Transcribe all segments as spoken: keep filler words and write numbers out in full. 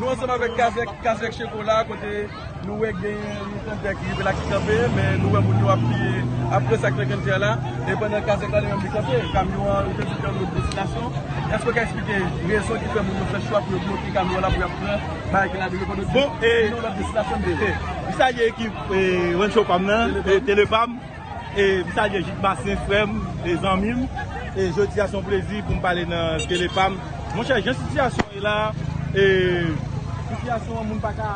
Nou ansanm avèk Kazèk, Kazèk Cheko la, kote nou wè gen yon kantè ki rive la ki kanpe, men nou wè moun yo ap piye, ap pran sa k nan kantè la, e pandan Kazèk la li menm li kanpe, kamyon an li te di ke lòt destinasyon. Èske w ka eksplike rezon ki fè moun yo fè chwa pou yo bloke kamyon an la pou y ap pran bagay ki ladan yo pandan yo di yon lòt destinasyon n te ye? M salye ekip Rancho Pam nan, Telepam. E m salye Jik Masen, frè m, e zanmi m. E jodi a se yon plezi pou m pale nan Telepam. Monchè, jan sitiyasyon ye la, e sitiyasyon an, moun pa ka,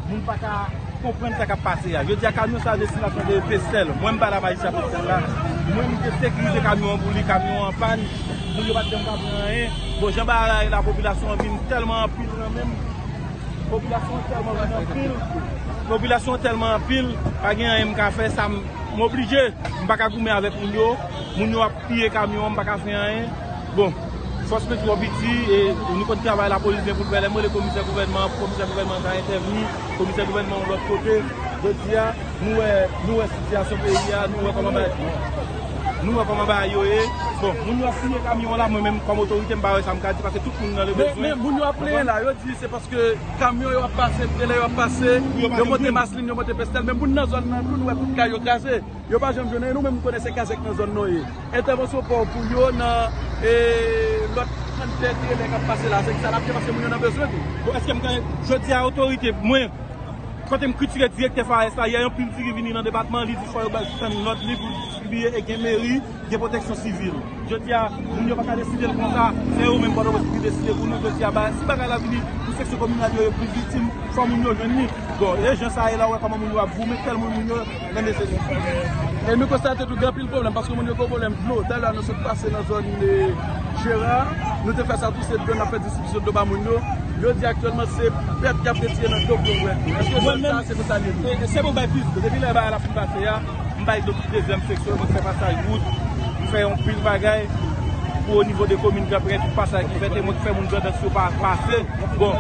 moun pa ka konprann sa k ap pase a. Jodi a, kamyon sa a destinasyon de Pestèl. Mwen, m pa la majistra Pestèl la. Mwen, m te sekirize kamyon an pou li, kamyon an anpàn. Moun yo pa t janm ka pran anyen. Bon, jan bagay la ye la, popilasyon an vin tèlman anpil nan men m. Popilasyon an tèlman vin anpil. Popilasyon an tèlman anpil, pa gen anyen m ka fè, sa m, m oblije. M pa ka goumen avèk moun yo. Moun yo ap piye kamyon an, m pa ka fè anyen. Bon, fòs mwen twò piti, e nou konn travay lapolis gen pou l fè. Lè m rele komisè gouvènman an, komisè gouvènman an ka entèvni, komisè gouvènman yon lòt kote. Jodi a, nou wè, nou wè sitiyasyon peyi a, nou wè kòman bagay, nou wè kòman bagay yo ye. Bon, moun yo ap piye kamyon an la, mwen menm kòm otorite, m pa wè sa m ka di, paske tout moun nan le bezwen. Men, men moun yo ap plenyen la, yo di se paske kamyon yo ap pase, trelè yo ap pase, yo monte Maslin, yo monte Pestèl, men moun nan zòn nan tou, nou wè tout kay yo kraze. Yo pa janm jwenn anyen, nou menm nou konnen se Kazèk nan zòn nou ye. Entèvansyon pa w pou yo nan, e, lòt kantite trelè k ap pase la, se ki sa n ap fè paske moun yo nan bezwen tou. Bon, èske m gen, jodi a otorite, mwen, kote m kritike direktè Faes la, yè yon pil diri vini nan depatman, li di fò yo bay tann lòd li pou distribiye e gen meri, gen pwoteksyon sivil. Jodi a, moun yo pa ka deside l konsa, se yo menm Pòtoprens ki deside pou nou. Jodi a, ba, si bagay la vini pou seksyon kominal yo, yo plis viktim, fò moun yo jwenn li. Bon, e jan sa ye la, w wè kòman moun yo ap goumen, tèlman moun yo nan nesesite. E nou konstate tou gen anpil pwoblèm, paske moun yo gen pwoblèm dlo. Talè a nou sot pase nan zòn, e, Jera, nou te fè sa tou, se dlo n ap fè distribisyon dlo ba moun yo. Yo di aktyèlman se pèt y ap retire nan dlo pou yo bwè. Èske zòn sa a se konsa l ye tou? E, e, se pou bay plis dlo. Depi lè bagay la fin pase a, m bay dlo tout dezyèm seksyon, mwen fè pasaj wout, m fè yon pil bagay pou o nivo de komin Gran Prè, tout pasaj ki fèt, e mwen ki fè moun Grandans yo pa pase. Bon.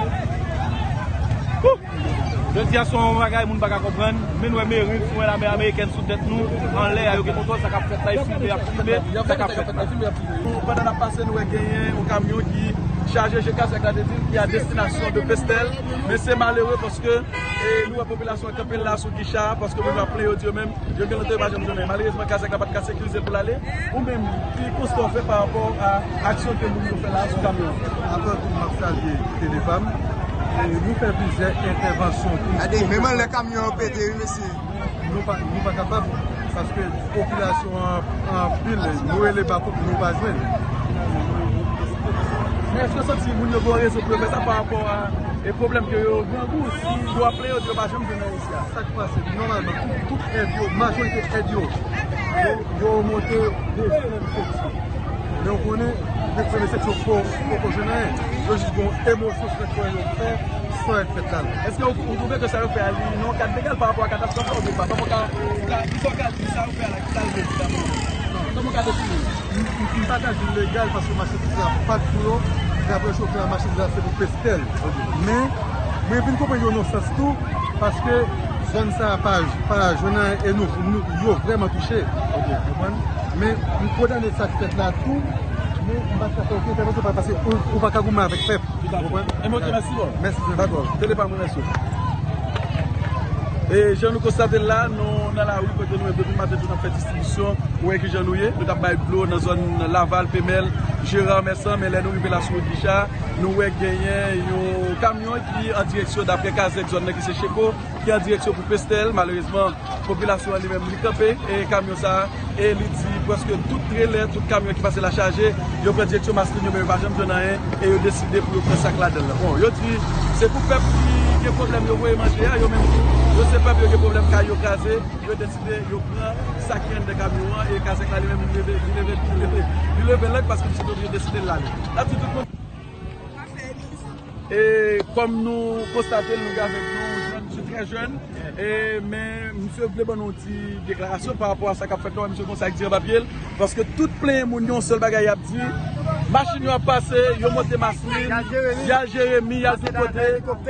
Wouh! Jodi a se yon bagay moun pa ka konprann, men nou wè meri, si w wè lame amerikèn sou tèt nou, anlè a, yo gen kontwòl sa k ap fèt la, yo filme, y ap filme sa k ap fèt la. Pandan n ap pase, nou wè genyen yon kamyon ki chaje je Kazèk la te di l, ki a destinasyon de Pestèl, men se malere paske, e, nou wè popilasyon an kanpe la sou gicha, paske moun yo ap plenyen, yo di yo menm, yo gen lontan yo pa janm jwenn anyen. Malerezman, Kazèk la pa t ka sekirize l pou l ale. Ou menm, ki konsta w fè pa rapò a aksyon ke moun yo fè la sou kamyon an? Avan tou, m ap salye Telefam. E nou fè plizyè entèvansyon pou... Gade, menm anlè kamyon an pete, wi, mesye. Nou pa, nou pa kapab, paske popilasyon an anpil, nou rele bako, nou pa jwenn. Men èske w santi moun yo gen rezon pou yo fè sa pa rapò a, e, pwoblèm ke yo grangou, si yo ap plenyen, yo di yo pa janm jwenn anyen isi a? Sa k pase, nòmalman, tout, tout èd yo, majorite èd yo, yo, yo monte dezyèm seksyon. Men w konnen, premye seksyon poko, poko jwenn anyen. Yo jis gen yon emosyon sou nèg yo fè, san èd fèt la. Èske w, w twouve ke sa yo fè a, li nan yon kad legal pa rapò a katastwòf la oubyen pa? Kòman w ka, w ka, kisa w ka di sa yo fè a la, kisa l vle di dabò? Kòman w ka defini l? M, m, m pa ka di l legal paske machandiz la pa t pou yo. Daprè chofè a, machandiz la se pou Pestèl. Men, mwen vin konprann yo nan sans tou, paske zòn sa a pa, pa jwenn anyen e nou, nou, yo vrèman touche. Ou konprann? Men, m kondane sa k fèt la tou, men m pa t ka fè okenn entèvansyon pa, paske ou, ou pa ka goumen avèk pèp. Ou konprann? Mèsi, Telefam, mèsi. E jan nou konstate l la, nou nan lari kote nou menm depi maten tou n ap fè distribisyon. Ou wè kijan nou ye, nou t ap bay dlo nan zòn Laval, Pemèl, Jera, Mèsan, men lè nou rive la sou wout Gicha, nou wè genyen yon kamyon ki an direksyon, daprè kazèk zòn nan ki se Cheko, ki an direksyon pou Pestèl. Malerezman, popilasyon an li menm, li kanpe, e kamyon sa a, e li di prèske tout trelè, tout kamyon ki pase la chaje, yo pran direksyon Maslin, yo menm yo pa janm jwenn anyen, e yo deside pou yo pran sa k ladan l lan. Bon, yo di, se pou pèp ki gen pwoblèm yo voye manje a, yo menm tou, yo se pèp yo gen pwoblèm kay yo kraze, yo deside, yo pran sa ki anndan kamyon an, e kazèk la li menm, li leve, li leve, li leve, li leve lang paske misye te oblije deside l ale. N ap di tout moun. E kòm nou konstate l, nou gen avèk nou yon jèn, misye trè jèn, e, men misye vle ban nou yon ti deklarasyon pa rapò a sa k ap fèt la, misye gon sak diri anba pye l, paske tout plenyen moun yo, yon sèl bagay y ap di, machin yo ap pase, yo monte Maslin, y al Jeremi, y al tout kote,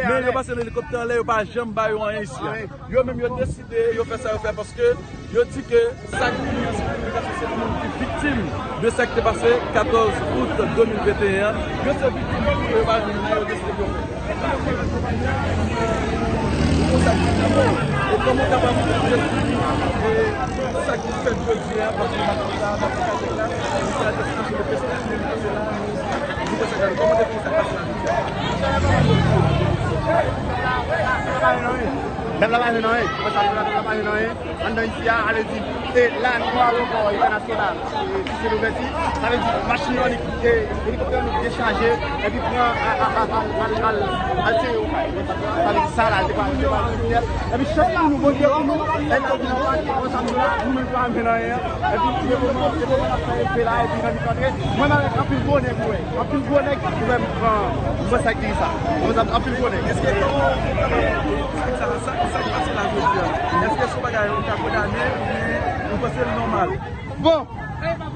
men yo pase nan elikoptè anlè, yo pa janm ba yo anyen isi a. Yo menm yo deside, yo fè sa yo fè, paske yo di ke sa ki vini an siplefikasyon se moun ki viktim de sa ki te pase katòz out de mil venteyen an. Yo se viktim tou, yo pa jwenn anyen, yo deside pou yo fè. Konsa ki fèt jodi a, paske maten sa, nan Pwokatèk la, misye a te sou le festival, nou te la, nou, nou te sa gade. Kòman te fè sa pase la jodi a? Nèg la pa jwenn anyen. Konsa, nèg la pa jwenn anyen. Anndan isi a, sa vle di, e la, nou a ayewopò entènasyonal, e, Sise Louvèti, sa vle di, machin yo annik, e, elikoptè yo annik dechaje, epi pran, a, a, a, al, al, al, al sere yo kay. Sa vle di, sa la, se pa, se pa kriminèl. Epi chak moun nou vote pou nou, e la, nou pa, nou pa, nou menm pa menm anyen. Epi, se moman, se moman n ap fè efè la, epi n annik antre. Mwen, m avèk anpil gwo nèg, wi. Anpil gwo nèg ki fè m pran, m pran sa ki sa. Mwen, anpil gwo nèg. Èske, sa, sa, sa, sa k pase la jodi a? Èske se yon bagay ou ka kondane oubyen ou panse l nòmal? Bon,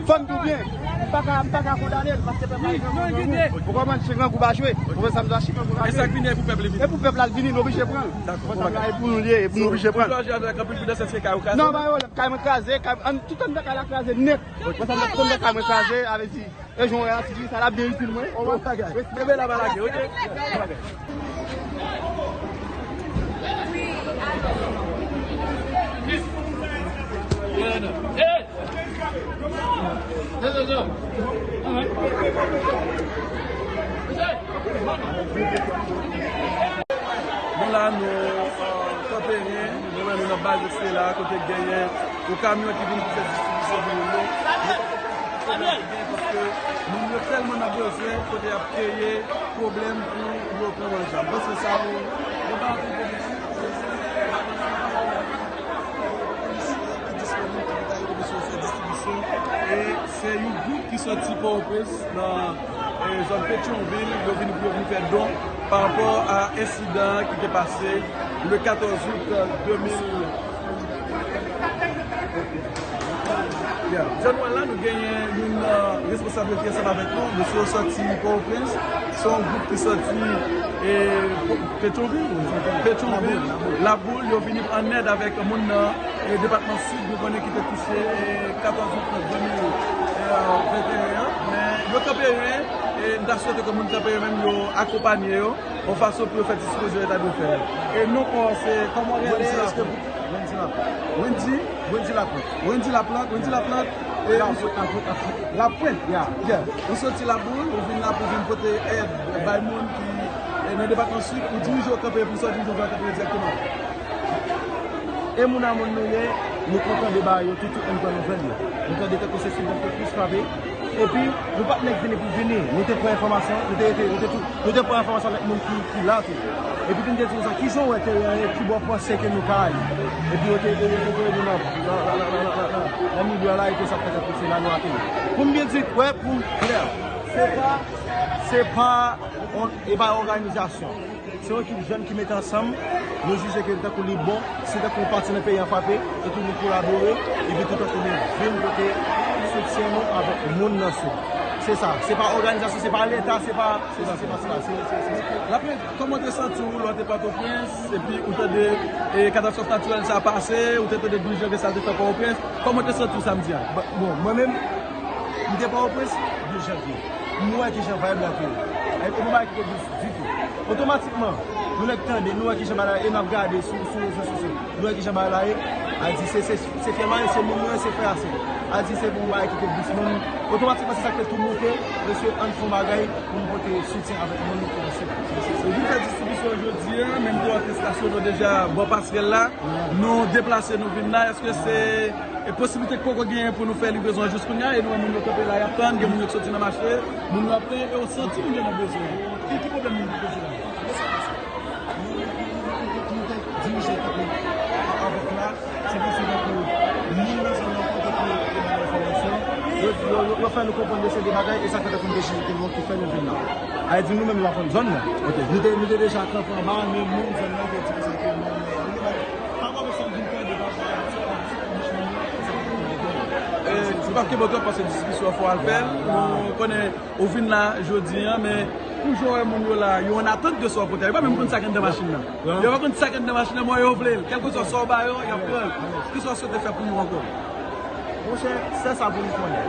fò n di w byen, m pa ka, m pa ka kondane l paske pèp la gen yon moun. Ou konprann, se grangou pa jwe. Ou konprann sa m di w la, se grangou pa jwe. E sa k vini e pou pèp li vini. E pou pèp la l vini, nou oblije pran l. Dakò. Ou konpran sa m di w la, e pou nou l ye, e pou nou oblije pran l. Jodi a, kay pil pidans, èske kay ou kraze? Non, pa yon pwoblèm, kay mwen kraze, kay, an, tout anndan kay la kraze nèt. Mwen sa m ap konn kay mwen kraze, avè di, e jan w wè a, ti sa la byen itil mwen. On va bagay. Kenbe la, pa lage, oke? Nou la, nou, euh, kanpe, nou menm, nou nan baz Estela, kote genyen yon kamyon ki vin pou fè distribisyon pou moun yo. Nou pa konprann ki pwoblèm ki genyen, paske moun yo tèlman nan bezwen, kote y ap kreye pwoblèm pou yo pran manje. M panse sa, nou, nou pa antre pwoblèm. Polisye ki disponib pou ta ede mesye yo fè distribisyon. E se yon gwoup ki soti Pòtoprens nan, e, zòn Petyonvil, yo vin pou yo vin fè don pa rapò a ensidan ki te pase le katòz out de mil. Yeah. John Wall la, nou genyen yon, euh, responsab ki ansanm avèk nou. Mesye yo soti Pòtoprens. Se yon gwoup ki sòti, e, Petyonvil, Petyonvil, Laboul, yo vini an èd avèk moun nan, e, depatman Sid, nou konnen ki te touche, e, katòz out de mil venteyen an. Men yo kanpe ren, e, m ta swete ke moun kanpe ren menm yo akonpanye yo, yon fason pou yo fè distribisyon yo ta dwe fè. E non, kò, se kòman rele, èske Wendy Laplante. Wendy? Wendy Laplante. Wendy Laplante, Wendy Laplante. E, Laplante, Laplante, Laplante. Laplante, yeah. Yeah. Ou soti Laboul, ou vin la pou vin pote èd bay moun ki, e, nan depatman Sid, ou dirije w kanpe, pou sa w dirije w kanpe dirèkteman. E moun a moun nou ye, nou kontan de bagay yo, tout, tout moun pran nouvèl yo. Nou tande tankou se Sid nan plis frape. Epi, nou pa t nèk vini pou vini. Nou te pran enfòmasyon, nou te rete, nou te tou, nou te pran enfòmasyon avèk moun ki, ki la tou. Epi, pou n te di konsa, kijan w wè teren an ye, kibò w panse ke nou ka ale? Epi, yo te, yo te voye nou nan, nan, nan milye a la, epi sa fè tankou se la nou ateri. Pou m byen di, wè, pou m klè, se pa, se pa, on, e pa òganizasyon. Se yon ekip jèn ki mete ansanm, nou jije ke tankou li bon, se tankou yon pati nan peyi an frape, epi nou kolabore, epi tou tankou nou vin pote soutyen nou avèk moun nan Sid. Se sa, se pa òganizasyon, se pa Leta, se pa, se pa, se pa, se pa, se, se, se, se. Laprès, kòman w te santi w lè w te Pòtoprens, epi ou tande, e, katastwòf natirèl sa a pase, ou te tande dous janvye sa a te fè Pòtoprens, kòman w te santi w samdi a? Ba, bon, mwen menm, m te Pòtoprens dous janvye. M wè kijan vibe la te ye. E, e, nou pa kite dous ditou. Otomatikman, nou nèk tande, nou wè kijan bagay la ye, e n ap gade sou, sou rezo sosyo. Nou wè kijan bagay la ye. A di se, se, se fè mari, se moun nou ye, se frè a se. A di se bon bagay ki te dous moun. Otomatikman, se sa k fè tou moute, mesye, ann fè yon bagay pou nou pote soutyen avèk moun nou ki nan Sid. Se, se, se. Nou vin fè distribisyon jodi a, men nou te wè ke estasyon nou deja bò pasrèl la. Nou deplase, nou vin la. Èske se E posiblite k poko genyen pou nou fè livrezon an jis kounye a, e nou wè moun yo kanpe la, y ap tann, gen moun yo k soti nan mache, moun yo ap plenyen, e w santi moun yo nan bezwen. Ki, ki pwoblèm moun yo poze la? Nou te dirije kanpe avèk la, se paske tankou moun nan zòn nan kote pou yo te bay enfòmasyon, yo, yo, yo, yo fè nou konprann de seri de bagay, e sa fè tankou nou te chanje, nou te fè nou vin la. A di nou menm nou pa konn zòn nan. Ok. Nou te, nou te deja kanpe anba, men moun zòn nan te di konsa ke non, men, nou te bay, pa konn sa m vin tande, pa konn sa m vin tande. E, nou p ap kenbe w twòp paske diskisyon an fò al fè l. Nou konnen ou vin la jodi a, men pou jan w wè moun yo la, yo an atant de sa w pote a. Yo pa menm konn sa k anndan machin nan. Yo pa konn sa k anndan machin nan, men yo vle l. Kèlkeswa sa w ba yo, y ap pran l. Kisa w swete fè pou nou ankò? Monchè, sèl sa pou nou konnen.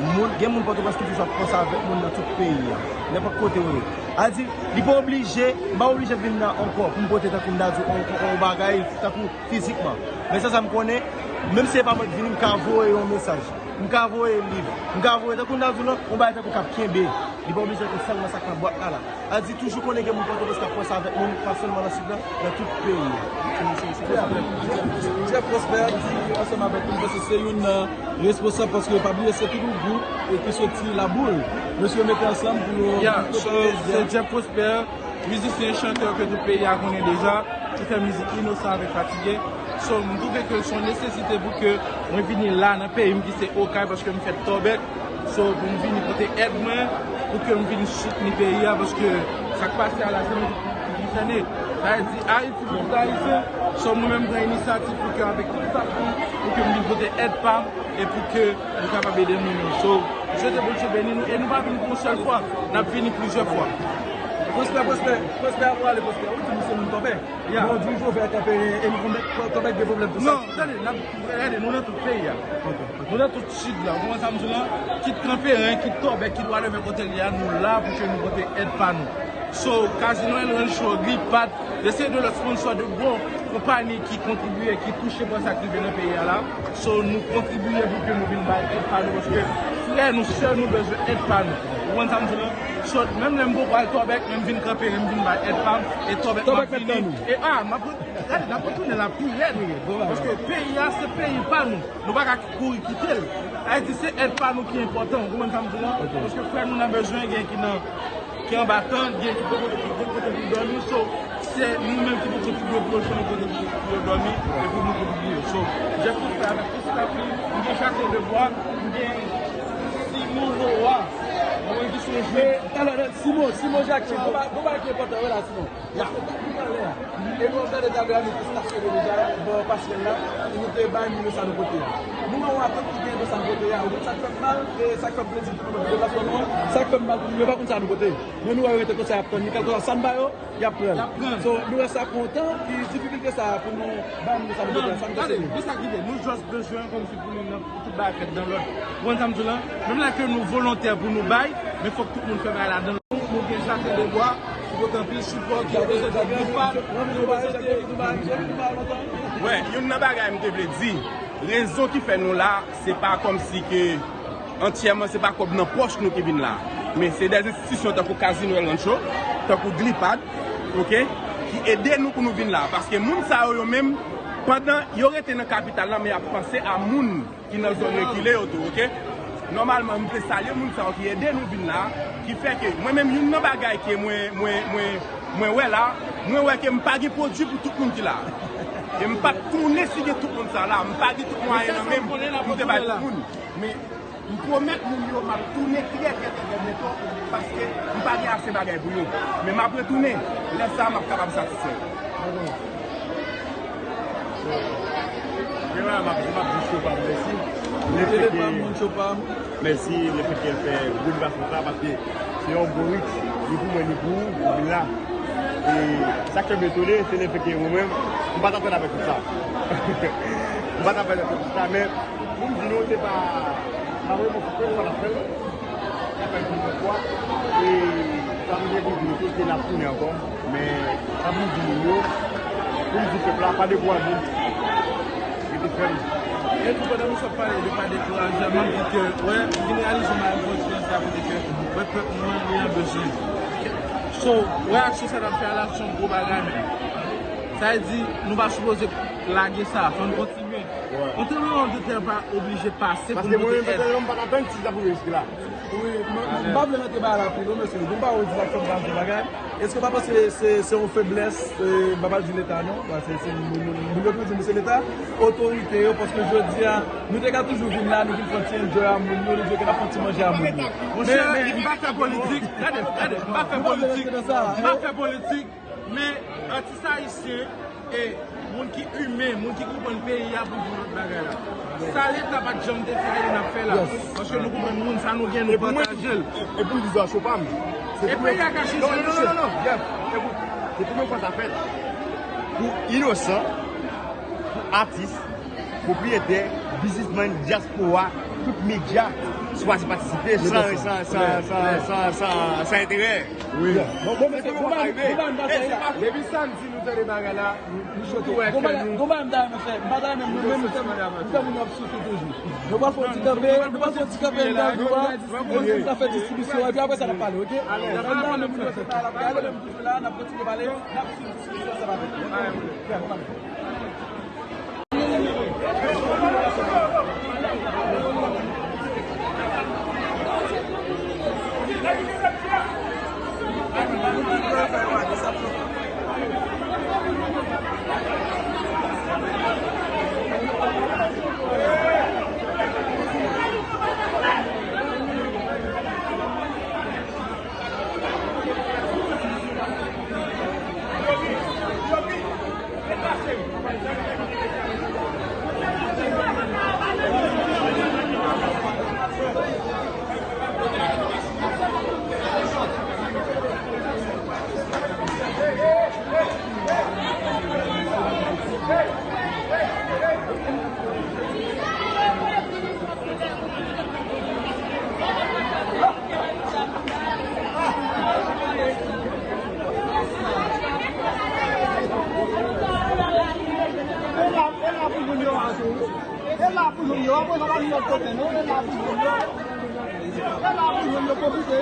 Moun, gen moun Pòtoprens ki toujou ap panse avèk moun nan tout peyi a. Nenpòt kote w ye. A di, li pa oblije, m pa oblije vin la ankò pou m pote tankou m ta di w, yon, yon bagay tankou fizikman. Men se sa m konnen, menm si se pa mwen ki vini, m ka voye yon mesaj. M ka voye liv. M ka voye tankou m ta di w lan, yon bagay tankou k ap kenbe. Li pa oblije te sèlman sa k nan bwat la la. A di toujou konnen gen moun Pòtoprens k ap panse avèk moun, pa sèlman nan Sid la, nan tout peyi a. Jeff Prosper di ansanm avèk nou, paske se youn nan responsab, paske pa bliye se tout yon gwoup e ki soti Laboul. Mesye yo mete ansanm pou yo. Yeah, so, se Jeff Prosper, mizisyen, chantè ke tout peyi a konnen deja, ki fè mizik Inosan avèk Fatige. So, m twouve ke se yon nesesite pou ke mwen vini la nan peyi m ki se Okay, paske m fèt Tòbèk. So, pou m vini pote èd mwen, pou ke m vin soutni peyi a, paske sa k pase a la, se nou tout ki konsène. Sa vle di, Ayiti pou tout Ayisyen. So, mwen menm pran inisyativ pou ke avèk tout fòs mwen, pou ke m vin pote èd pa m, e pou ke nou kapab ede moun yo. So, m swete Bondye beni nou, e nou pa vin pou yon sèl fwa, n ap vini plizyè fwa. Pwospè, Pwospè, Pwospè ap prale, Pwospè. Ou di nou se moun Tòbèk. Yeah. Bon, di Jovè kanpe, e nou konn Tòbèk gen pwoblèm pou sa. Non, tande, n ap, gade, nou nan tout peyi a. Ok, ok. Nou nan tout Sid la, ou konprann sa m di w lan? Kit Kanperen, kit Tòbèk, kit whatever kote l ye a, nou la pou ke nou pote èd pa nou. So, Casino El Rancho, Glipad, e se de lòt sponsor de gwo konpayi ki kontribiye, ki touche pa sa k rive nan peyi a la. So, nou kontribiye pou ke nou vin bay èd pa nou, paske frè nou, sè nou bezwen èd pa nou. Ou konprann sa m di w lan? So, menm lè m poko al Tòbèk, men m vin Kanperen, m vin bay èd pa m, e Tòbèk m ap vini. E a, m ap, gade, n ap retounen la pi rèd. Paske peyi a, se peyi pa nou. Nou pa ka kouri kite l. Ayiti, se èd pa nou ki enpòtan. Ou konprann sa m di w lan? Ok. Paske frè nou nan bezwen, gen ki nan, ki anba tant, gen ki poko, ki poko kote pou dòmi. So, se nou menm ki pou kontribiye pou yo jwenn yon kote pou, pou yo dòmi e pou nou kontribiye. So, Jeff Prosper avèk tout staf li, m gen Chateau de Bois, m gen Simon Noah, mwen ki se yon jwè. Talè, Simon, Simon Jacques, bon ba-, bon bagay ki enpòtan, wi la, Simon. Ya. Paske depi talè a, e nou ap gade tablo a, nou te stasyone deja bò pasyèl la, e nou te bay moun yo sa nou pote a. Nou wè yon atant ki gen de sa nou pote a, ou konn sa k fè m mal, e sa k fè m plezi pou nou, de la fò nou an, sa k fè m mal pou nou, yo pa konn sa nou pote. Men nou wè yo rete konsa, y ap tann li, kèlkeswa sa n ba yo, y ap pran l. Y ap pran l. So, nou wè sa kontan, ki difikilte sa a pou nou bay moun yo sa nou pote a, sa nou te sere. Gade, men sa k rive, nou just bezwen kòmsi pou nou nan Tout bagay fèt dan lòd. Ou konn sa m di w lan? Menm lè ke nou volontè pou nou bay, men fòk tout moun fè bagay la dan lòd. Nou gen Chateau de Bois ki pote anpil sipò, ki reprezante gwoup pa, ki reprezante. Wè, youn nan bagay m te vle di, rezon ki fè nou la, se pa kòmsi ke antyèman se pa kòb nan pòch nou ki vin la. Men se de enstitisyon tankou Casino El Rancho, tankou Glipad, oke, ki ede nou pou nou vin la. Paske moun sa yo, yo menm, pandan yo rete nan kapital la, men y ap panse a moun ki nan zòn rekile yo tou, oke? Nòmalman, m te salye moun sa yo ki ede nou vin la, ki fè ke mwen menm, youn nan bagay ke mwen, mwen, mwen, mwen wè la, mwen wè ke m pa gen pwodui pou tout moun ki la. E m p ap tounen si gen tout moun sa la, m pa gen tout mwayen nan men m pou m te bay tout moun. Men, m pwomèt moun yo, m ap tounen trè, trè, trè, trè byento, paske m pa gen ase bagay pou yo. Men m ap retounen, lè sa a, m ap kapab satisfè. Gen la, m ap, m ap di Chopam mèsi. Lefètke, mèsi, lefètke l fè gwo devasman sa, paske se yon gwo risk, ni pou mwen, ni pou ou, pou vin la. E sa k fè m etone, se lefètke mwen menm, m pa t atann avèk tout sa. M pa t atann avèk tout sa, men pou m di nou, se pa, pa vrèman fòk mwen pa t ap fè l. Apre plizyè fwa, e sa m gen pou di nou tou, se n ap tounen ankò. Men sa pou m di moun yo, pou m di pèp la, pa dekouraje. Rete fèm. E tou, pandan nou sot pale de pa dekouraje a, m ap di ke, wè, m vin reyalize m al fè eksperyans sa kote ke, wè, pèp nou an, li an bezwen. So, reyaksyon sa n ap fè a la, se yon gwo bagay, men sa vle di, nou pa sipoze lage sa, fò n kontinye. Yon tranblemanntè pa oblije pase pou nou pote èd. Paske mwen menm, pèsonèlman, m pa t atann ti sa pou rive jiske la. Wi, m, m pa vle rantre bagay la pi lwen, mesye. Bon, m pa wè di sa k fè m pa di bagay. Èske w pa panse se, se yon feblès, e, m pa pral di Leta non, paske se moun, moun, moun yo toujou di m se Leta, otorite yo, paske jodi a, nou te ka toujou vin la, nou vin fè yon ti enjoy a moun yo, nou di ke n ap fè yon ti manje a moun yo. Monchè, m pa fè politik, gade, gade, m pa fè politik, m pa fè politik. Men atis ayisyen e moun ki imen, moun ki konprann peyi a pou di lòt bagay la. Sa Leta pa t janm te fè a, li n ap fè la. Paske nou konprann moun sa nou gen, nou pataje l. E pou m di sa, Chopam, e peyi a ka chanje. Non, non, non, non, non, Jeff, ekout, se premye fwa sa fèt. Pou Inosan, pou atis, pwopriyetè, biznismann, dyaspora, tout medya, Chwazi patisipe san, san, san, san, san, san, san enterè. Wi. Bon, bon, mesye, bon bagay, bon bagay, bon bagay. Depi samdi nou tande bagay la, nou sot wè ke nou. Bon bagay, m ta renmen fè, m pa ta renmen, mwen menm, m fè moun yo ap soufri toujou. Nou pral fè yon ti kanpe, nou pral fè yon ti kanpe anndan dlo a, epi nou pral fè distribisyon, epi apre sa n ap pale, oke? Anndan menm nou fè, anndan menm nou fè la, n ap kontinye pale, n ap swiv distribisyon ansanm avèk nou. Oke, bon bagay. E la, e la pou jwenn yo a tou. E la pou jwenn yo a, pa al lòt kote non, e la pou jwenn yo. E la pou jwenn yo, pwofite.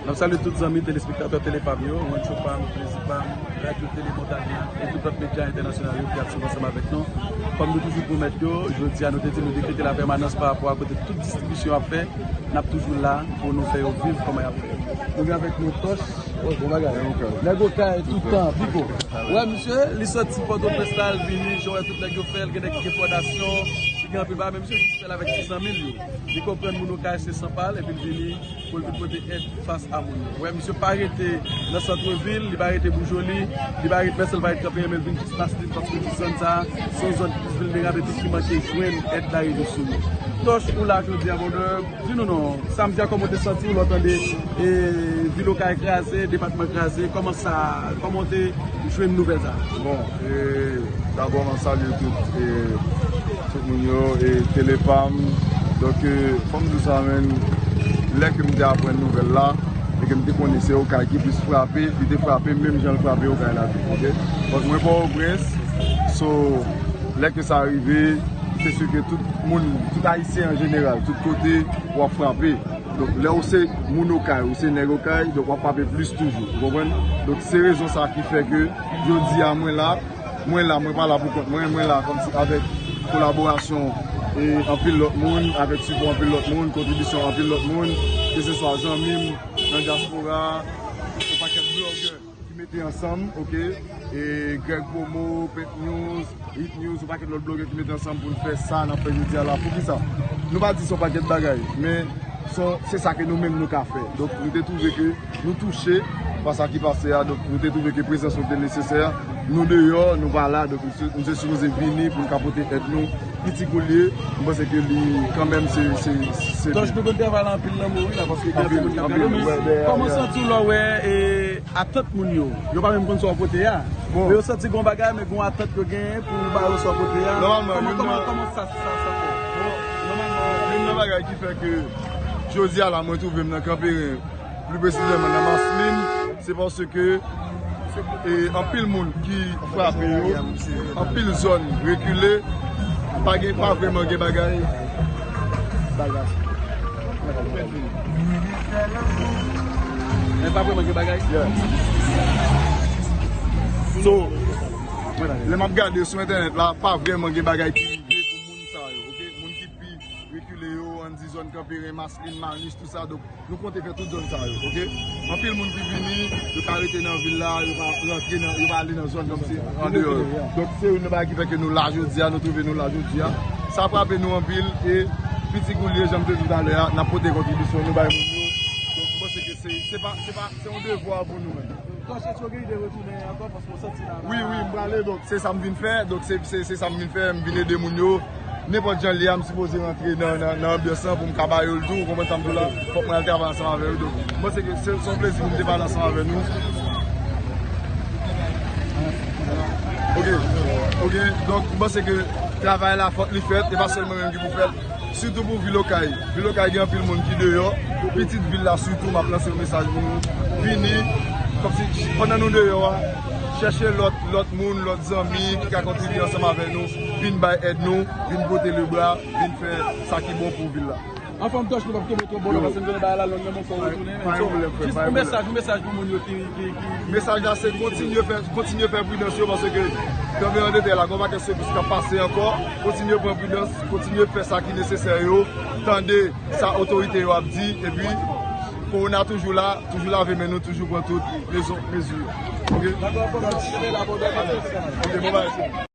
N ap salye tout zanmi telespektatè Tele Pam yo, Rancho Pam, Plezi Pam, Radyo Tele Montagna e tout lòt medya entènasyonal yo ki ap swiv ansanm avèk nou. Kòm nou toujou pwomèt yo, jodi a nou te di nou dekrete lapèmanans pa rapò a kote tout distribisyon ap fè, n ap toujou la pou nou fè yo viv kòman y ap fè. Nou gen avèk nou Tòch, bon bagay. Nèg Okay, tout tan, Pipo. Wè, misye, li soti Pòtoprens la, l vini, jan w wè tout nèg yo fè, l gen nèg ki gen fondasyon, ki gen anpil bagay, men misye jis fè l avèk sisan mil yo. Li konprann moun Okay se san pa l, epi l vini pou l vin pote èd fas a moun yo. Wè, misye pa rete nan sant vil, li pa rete Boujoli, li pa rete pèsonn, li pa rete kanpe, men l vin jis Maslin, paske zòn sa a, se yon zòn ki plis vilnerab epi ki manke jwenn èd la rive sou yo. Tòch, ou la jodi a, brother, di nou non, samdi a, kòman w te santi w lè w tande, e, vil Okay kraze, depatman kraze, kòman sa, kòman w te jwenn nouvèl sa a? Bon, e, dabò, mwen salye tout, e, tout moun yo, e, Tele Pam. Donk, e, fò m di w sa, menn, lè ke m te aprann nouvèl la, e ke m te konnen se Okay ki plis frape, li te frape menm jan l frape Okay la tou, oke? But mwen Pòtoprens, so, lè ke sa rive, se si ke tout moun, tout Ayisyen an jeneral, tout kote, w ap frape. Donk, lè w se moun Okay, ou se nèg Okay, donk w ap frape plis toujou, ou konprann? Donk, se rezon sa ki fè ke jodi a mwen la, mwen la, mwen pa la pou kont mwen, mwen la kòmsi avèk kolaborasyon e anpil lòt moun, avèk sipò anpil lòt moun, kontribisyon anpil lòt moun, keseswa zanmi m nan dyaspora, yon pakèt blogè ki mete ansanm, oke? E Greg Promo, Pep News, Hit News, yon pakèt lòt blogè ki mete ansanm pou n fè sa n ap fè jodi a la. Poukisa? Nou pa di se yon pakèt bagay, men se, se sa ke nou menm nou ka fè. Donk, nou te twouve ke nou touche pa sa ki pase a. Donk, nou te twouve ke prezans nou te nesesè. Nou deyò, nou pa la. Donk, nou te, nou te sipoze vini pou n ka pote èd nou Piti kou l ye, m panse ke li kanmenm se, se, se Toch, nou konn travay la anpil lanmou wi la, paske gen anpil moun k ap gade, men kòman w santi w lè w wè e, atant moun yo? Yo pa menm konn sa w pote a. Bon. Men yo santi gon bagay, men gon atant yo genyen pou ba yo sa w pote a. Nòmalman, kòman, youn kòman, nan, kòman sa, sa, sa fè? Bon, nòmalman, youn nan bagay ki fè ke jodi a la, mwen twouve m nan Kanperen, pli presizèman nan Maslin, se paske e, anpil moun ki frape yo, anpil zòn rekile, pa gen, pa vrèman gen bagay. Bagay. Men pa vrèman gen bagay. Yeah. So, lè m ap gade sou entènèt la, pa vrèman gen bagay ki rive pou moun sa yo, oke? Moun ki pi rekile yo, ann di zòn Kanperen, Maslin, Manis, tout sa. Donk, nou konte fè tout zòn sa yo, oke? Anpil moun ki vini, yo ka rete nan vil la, yo pa rantre nan, yo pa ale nan zòn kòmsi andeyò yo. Donk, se youn nan bagay ki fè ke nou la jodi a, nou twouve nou la jodi a. Sa frape nou anpil, e piti kou l ye, jan m te di w talè a, n ap pote kontribisyon nou bay moun yo. Donk, m panse ke se, se pa, se pa, se yon devwa pou nou menm. Toch, èske w gen ide retounen ankò? Paske w santi la, la. Wi, wi, m prale, donk, se sa m vin fè, donk, se, se, se sa m vin fè, m vin ede moun yo. Nenpòt jan l ye a, m sipoze rantre nan, nan, nan anbyans lan pou m ka ba yo l tou, ou konprann sa m di w la? Fòk mwen al travay ansanm avè yo, donk, m panse ke se, se yon plezi pou m te pale ansanm avè nou. Oke, oke, donk, m panse ke travay la, fòk li fèt, e pa sèl mwen menm ki pou fèt. Sitou pou vil Okay. Vil Okay gen anpil moun ki deyò. Pitit vil la sitou, m ap lanse yon mesaj pou nou. Vini, kòmsi, pandan nou deyò a, chèche lòt, lòt moun, lòt zanmi ki ka kontribye ansanm avè nou, vin bay èd nou, vin pote lebra, vin fè sa ki bon pou vil la. Anfòm, Toch, nou p ap kenbe twòp bon non, paske nou konnen bagay la long, men fò w retounen, men so, jis yon mesaj, yon mesaj pou moun yo ki, ki, ki. Mesaj la, se kontinye fè, kontinye fè pridans yo, paske Kanperen an de tè la, gon pakèt sekous k ap pase ankò, kontinye pran pridans, kontinye fè sa ki nesesè yo, tande sa otorite yo ap di, epi kowona toujou la, toujou lave men nou, toujou pran tout mezi, mezi yo. Oke? Dakò, anfòm, Toch, kenbe la, bon, dakò. Oke, bon bagay.